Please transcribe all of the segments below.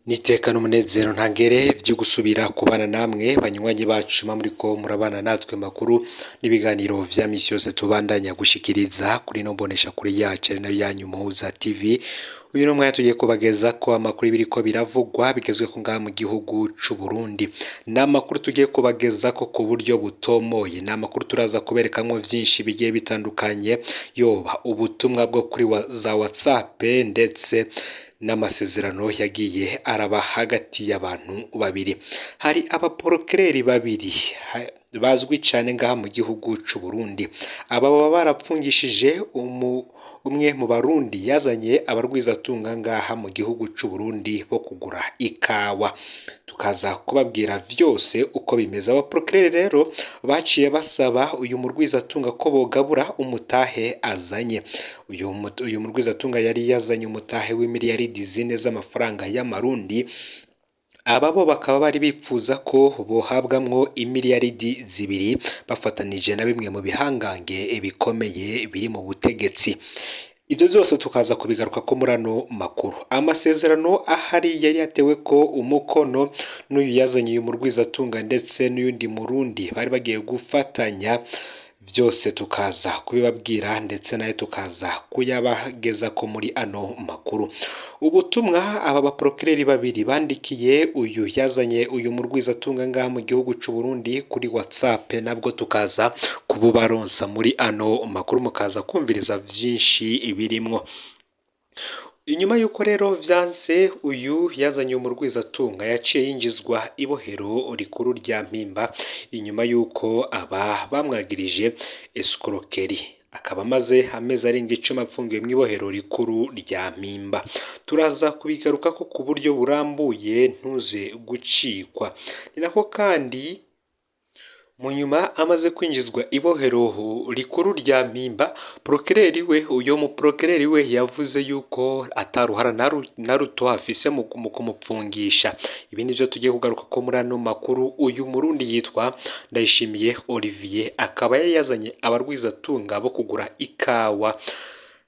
N'iteka n'umunezero ntangere vyo gusubira kubana namwe banywanyi bacu muriko murabana natwe makuru n'ibiganiro vya misi yose tubandanya gushikiriza kuri no mbonesha kuri yacu ari nayo yanyu Muhuza TV. Uyu ni umwanya tugiye kubageza ko amakuru biriko biravugwa bigezwe ko ngaha mu gihugu c'u Burundi. Ni amakuru tugiye kubageza ko ku buryo butomoye, ni amakuru turaza kuberekamwo vyinshi bigiye bitandukanye, yoba ubutumwa bwo kuri za WhatsApp ndetse n'amasezerano yagiye araba hagati y'abantu babiri. Hari abaporokireri babiri bazwi cane ngaha mu gihugu c'u Burundi. Aba baba barapfungishije umwe mu Barundi yazanye abarwizatunga ngaha mu gihugu c'u Burundi bo kugura ikawa. Tukaza kubabwira vyose uko bimeze. Abaporokireri rero baciye basaba uyu murwizatunga ko bogabura umutahe azanye. Uyu murwizatunga yari yazanye umutahe w'imiliyaridi 4 z'amafaranga y'amarundi. Aba bo bakaba bari bipfuza ko bohabwamwo imiliyaridi 2 bafatanije na bimwe mu bihangange bikomeye biri mu butegetsi. Ivyo vyose tukaza kubigaruka ko muri ano makuru. Amasezerano ahari yari yatewe ko umukono n'uyu yazanye uyu murwizatunga ndetse n'uyundi Murundi bari bagiye gufatanya, vyose tukaza kubibabwira ndetse nayo tukaza kuyabageza ko muri ano makuru. Ubutumwa aba baporokireri babiri bandikiye uyu yazanye uyu murwizatunga ngaha mu gihugu c'u Burundi kuri WhatsApp nabwo tukaza kububaronsa muri ano makuru, mukaza kumviriza vyinshi birimwo. Inyuma y'uko rero vyanse, uyu yazanye umurwizatunga yaciye yinjizwa ibohero rikuru rya Mpimba inyuma y'uko aba bamwagirije escroquerie, akaba amaze amezi arenga 10 apfungiwe mw'ibohero rikuru rya Mpimba. Turaza kubigarukako ku buryo burambuye, ntuze gucikwa. Ni nako kandi mu nyuma amaze kwinjizwa ibohero rikuru rya Mpimba, porokireri we, uyo muporokireri we yavuze yuko ataruhara na ruto afise mu kumupfungisha. Ibi nivyo tugiye kugaruka ko muri ano makuru. Uyu Murundi yitwa Ndayishimiye Olivier, akaba yari yazanye abarwizatunga bo kugura ikawa.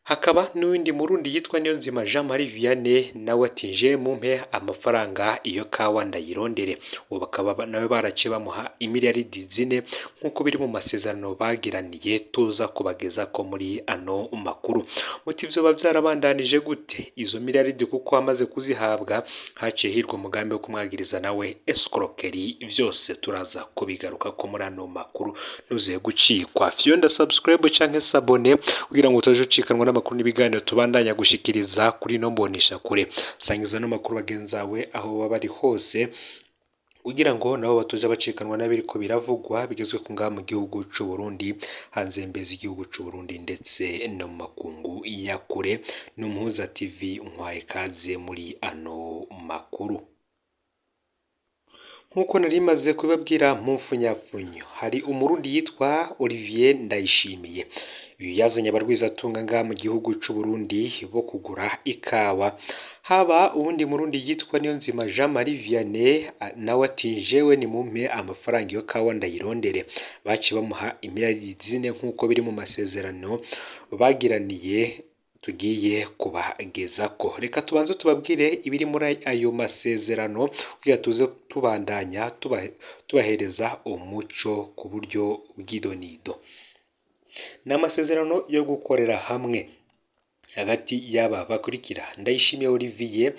Hakaba n'uwundi Murundi yitwa Niyonzima Jean Marie Vianney, nawe ati nje mumpe amafaranga iyo kawa ndayirondere. Uwo bakaba nawe baraciye bamuha imiliyaridi 4 nk'uko biri mu masezerano bagiraniye, tuza kubageza ko muri ano makuru. Muti vyoba vyarabandanije gute izo miliyaridi? Kuko amaze kuzihabwa haciye hirwa umugambi wo kumwagiriza nawe escroquerie. Vyose turaza kubigaruka ko muri ano makuru, ntuze gucikwa. Fyonda subscribe canke s'abonner kugira ngo utaje ucikanwa n'amakuru n'ibiganiro tubandanya gushikiriza kuri no mbonesha kure. Sangiza no makuru bagenzawe aho baba bari hose kugira ngo nabo batoja bacikanwa n'abiriko biravugwa bigezwe ku ngaha mu gihugu c'u Burundi, hanze mbezi igihugu c'u Burundi ndetse no mu makungu ya kure. N'Umuhuza TV nkwaye kaze muri ano makuru. Nk'uko nari maze kubibabwira mu mfunyapfunyo, hari Umurundi yitwa Olivier Ndayishimiye. Uyu yazanye abarwizatunga ngaha mu gihugu c'u Burundi bo kugura ikawa. Haba uwundi Murundi yitwa Niyonzima Jean Marie Vianney, nawe ati jewe nimumpe amafaranga iyo kawa ndayirondere. Baciye bamuha imiliyaridi 4 nk'uko biri mu masezerano bagiraniye tugiye kubagezako. Reka tubanze tubabwire ibiri muri ayo masezerano kugira tuze tubandanya tubahereza umuco ku buryo bw'idonido. Ni amasezerano yo gukorera hamwe hagati y'aba bakurikira: Ndayishimiye Olivier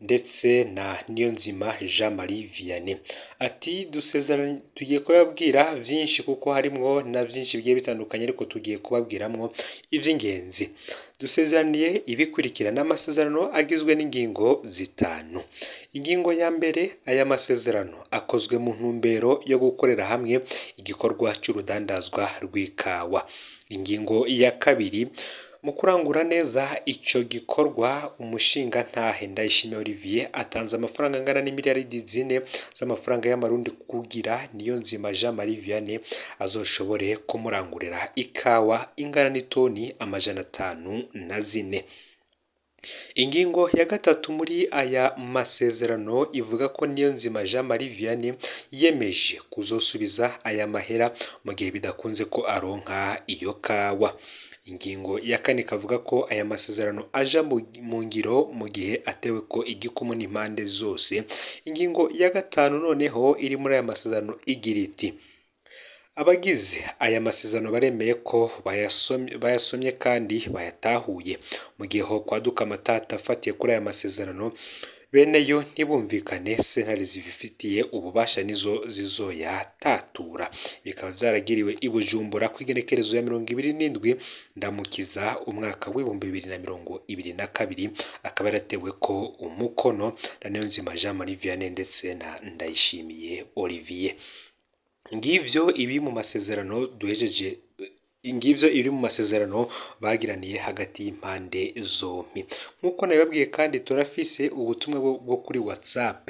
ndetse na Niyonzima Jean Marie Vianney. Ati dusezeranye, tugiye kubabwira vyinshi kuko harimwo na vyinshi bigiye bitandukanye, ariko tugiye kubabwiramwo ivy'ingenzi. Dusezeraniye ibikurikira. N'amasezerano agizwe n'ingingo 5. Ingingo ya mbere, aya masezerano akozwe mu ntumbero yo gukorera hamwe igikorwa c'urudandazwa rw'ikawa. Ingingo ya kabiri, mu kurangura neza ico gikorwa, umushingantahe Ndayishimiye Olivier atanze amafaranga angana n'imiliyaridi 4 z'amafaranga y'amarundi kugira Niyonzima Jean Marie Vianney azoshobore kumurangurira ikawa ingana n'itoni 504. Ingingo ya gatatu muri aya masezerano ivuga ko Niyonzima Jean Marie Vianney yemeje kuzosubiza aya mahera mu gihe bidakunze ko aronka iyo kawa. Ingingo ya kane ikavuga ko aya masezerano aja mu ngiro mu gihe atewe ko igikumu n'impande zose. Ingingo ya gatanu noneho iri muri aya masezerano igira iti: abagize aya masezerano baremeye ko bayasomye kandi bayatahuye. Mu gihe ho kwaduka amatata afatiye kuri aya masezerano, bene yo ntibumvikane, sentare zibifitiye ububasha nizo zizoyatatura. Bikaba vyaragiriwe i Bujumbura ku igenekerezo ya 27 Ndamukiza umwaka w'2022, akaba yaratewe ko umukono na Niyonzima Jean Marie Vianney ndetse na Ndayishimiye Olivier. Ngivyo ibi mu masezerano duhejeje, ngivyo iri mu masezerano bagiraniye hagati y'impande zompi. Nk'uko nabibabwiye kandi turafise ubutumwa bwo kuri WhatsApp.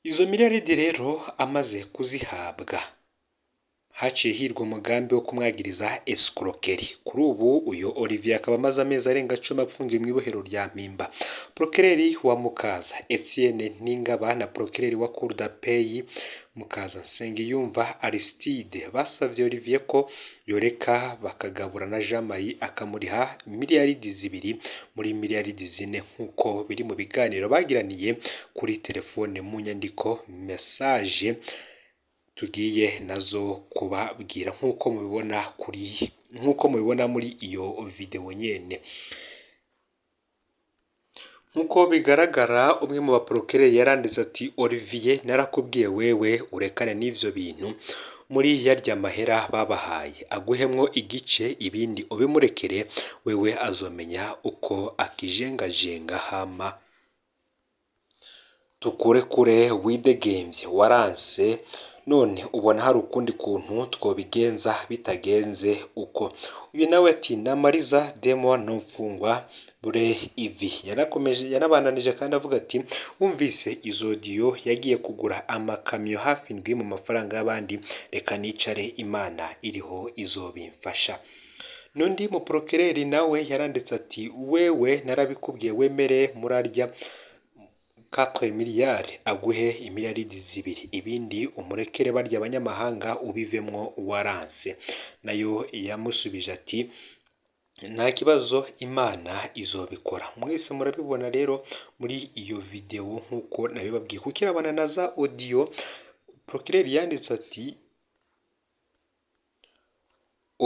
Izo miliyaridi rero amaze kuzihabwa, haciye hirwa umugambi wo kumwagiriza escroquerie. Kuri ubu uyu Olivier akaba amaze amezi arenga 10 apfungiwe mu ibohero rya Mpimba. Procureur wa Mukaza Etienne Ningaba na Procureur wa Cour d'appel Mukaza Nsengiyumva Aristide basavye Olivier ko yoreka bakagabura na Jean Marie akamuriha miliyaridi 2 muri miliyaridi 4 nk'uko biri mu biganiro bagiraniye kuri telefone mu nyandiko message tugiye nazo kubabwira nk'uko mubibona muri iyo video nyene. Nk'uko bigaragara, umwe mu baprokere yaranditse ati: Olivier narakubwiye wewe urekane n'ivyo bintu muri yarya mahera babahaye, aguhemwo igice ibindi ubimurekere, wewe azomenya uko akijengajenga hama tukurekure widegemvye waranse, none ubona hari ukundi kuntu twobigenza bitagenze uko. Uyu nawe ati: namariza demo ntufungwa bure ivi. Yarakomeje yarabananije kandi avuga ati: wumvise izodiyo yagiye kugura amakamyo hafi 7 mu mafaranga y'abandi, reka nicare Imana iriho izobimfasha. Nundi mu procureur nawe yaranditse ati: wewe narabikubwiye wemere murarya 4 miliyari aguhe imiliyaridi 2 ibindi umurekere barya abanyamahanga ubivemwo waranse. Nayo yamusubije ati: nta kibazo Imana izobikora. Mwese murabibona rero muri iyo video nk'uko nabibabwiye. Kukirabana na za audio, procureur yanditse ati: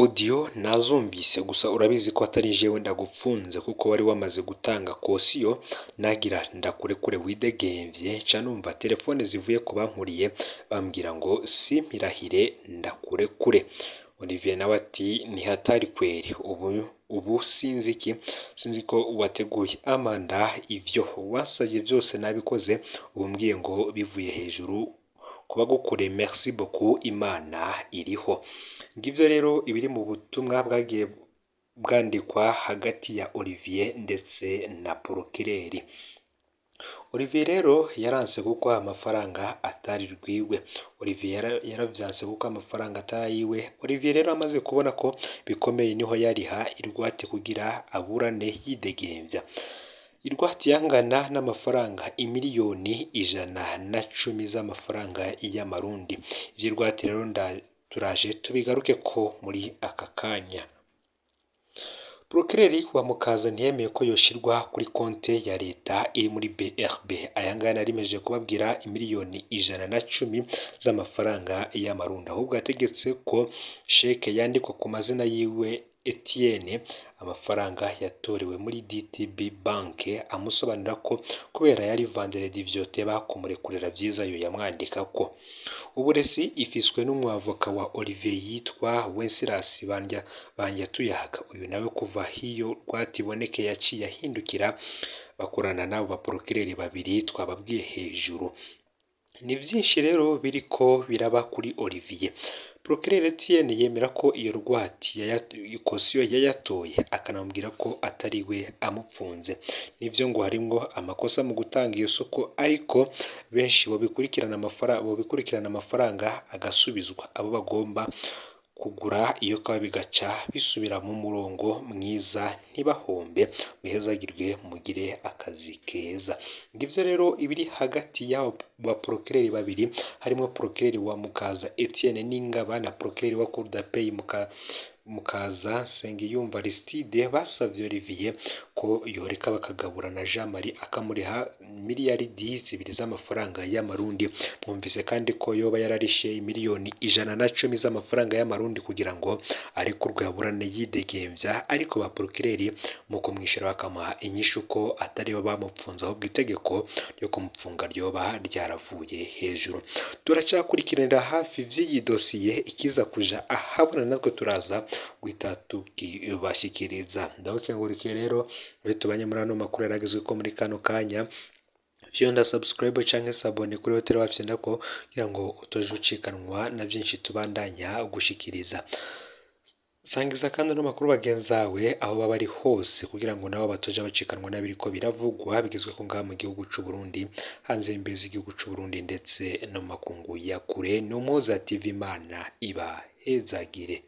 audio nazumvise gusa urabizi ko atari jewe ndagupfunze kuko wari wamaze gutanga kosiyo, nagira ndakurekure widegemvye, nca numva telefone zivuye ku bankuriye bambwira ngo simpirahire ndakurekure. Olivier nawe ati: ni hatari kweri, ubu sinzi iki, sinzi ko wateguye amanda, ivyo wasavye byose nabikoze, ubu mbwiye ngo bivuye hejuru kubagukore, merci beaucoup, Imana iriho. Ngivyo rero ibiri mu butumwa bwagiye bwandikwa hagati ya Olivier ndetse na procureur. Olivier rero yaranse kuko amafaranga atari rwiwe. Olivier yaravyanse kuko amafaranga atari. Olivier rero amaze kubona ko bikomeye niho yariha irwate kugira aburane yidegemvya. Irwate yangana n'amafaranga imiliyoni 110 z'amafaranga y'amarundi. Ivyo irwate rero turaje tubigaruke ko muri aka kanya. Procureur wa Mukaza ntiyemeye ko yoshirwa kuri konte ya leta iri muri BRB. Aya ngaya narimeje kubabwira imiliyoni 110 z'amafaranga y'amarundi, ahubwo yategetse ko sheke yandikwa ku mazina yiwe Etienne, amafaranga yatorewe muri DTB Bank, amusobanurira ko kubera yari vendredi vyoteba kumurekurira vyiza yo yamwandika ko. Uburesi ifiswe n'umwavoka wa Olivier yitwa Wenceslas Banjatuyaga. Uyu nawe kuva hiyo rwatiboneke yaciye ahindukira bakorana n'abo baprokireri babiri twababwiye hejuru. Ni vyinshi rero biriko biraba kuri Olivier. Procureur Etienne yemera ko iyo rwati kosiyo yayatoye, akanamubwira ko atari we amupfunze. Nivyo ngo harimwo amakosa mu gutanga iyo soko, ariko benshi bobikurikirana amafaranga agasubizwa abo bagomba kugura iyo kaba bigaca bisubira mu murongo mwiza ntibahombe. Muhezagirwe mugire akazi keza. Ngivyo rero ibiri hagati y'abo ba procureur babiri, harimo procureur wa Mukaza Etienne Ningaba na procureur wa Cour d'appel Mukaza Nsengiyumva Aristide basavye Olivier ko yoreka bakagabura na Jean Marie akamuriha miliyaridi 2 z'amafaranga y'amarundi. Mwumvise kandi ko yoba yararishe miliyoni 110 z'amafaranga y'amarundi kugira ngo arekurwe aburane yidegemvya, ariko ba procureur mu kumwishura bakamuha inyishu ko atari bo bamupfunze, ahubwo itegeko ryo kumupfunga ryoba ryaravuye hejuru. Turacakurikiranira hafi vy'iyi dosiye, ikiza kuja ahabona natwe turaza guhita tukibashikiriza. Ndabakengurikiye rero muri tubanye muri ano makuru yaragezwe ko muri kano kanya. Fyonda subscribe canke s'abonner kuri Hotel Wafyendako kugira ngo utoje ucikanwa na vyinshi tubandanya gushikiriza. Sangiza kandi ano makuru bagenzawe aho baba bari hose kugira ngo nabo batoje bacikanwa n'abiriko biravugwa bigezweko ngaha mu gihugu c'u Burundi, hanze y'imbibe z'igihugu c'u Burundi ndetse no mu makungu ya kure. Ni Umuhuza TV, Imana ibahezagire.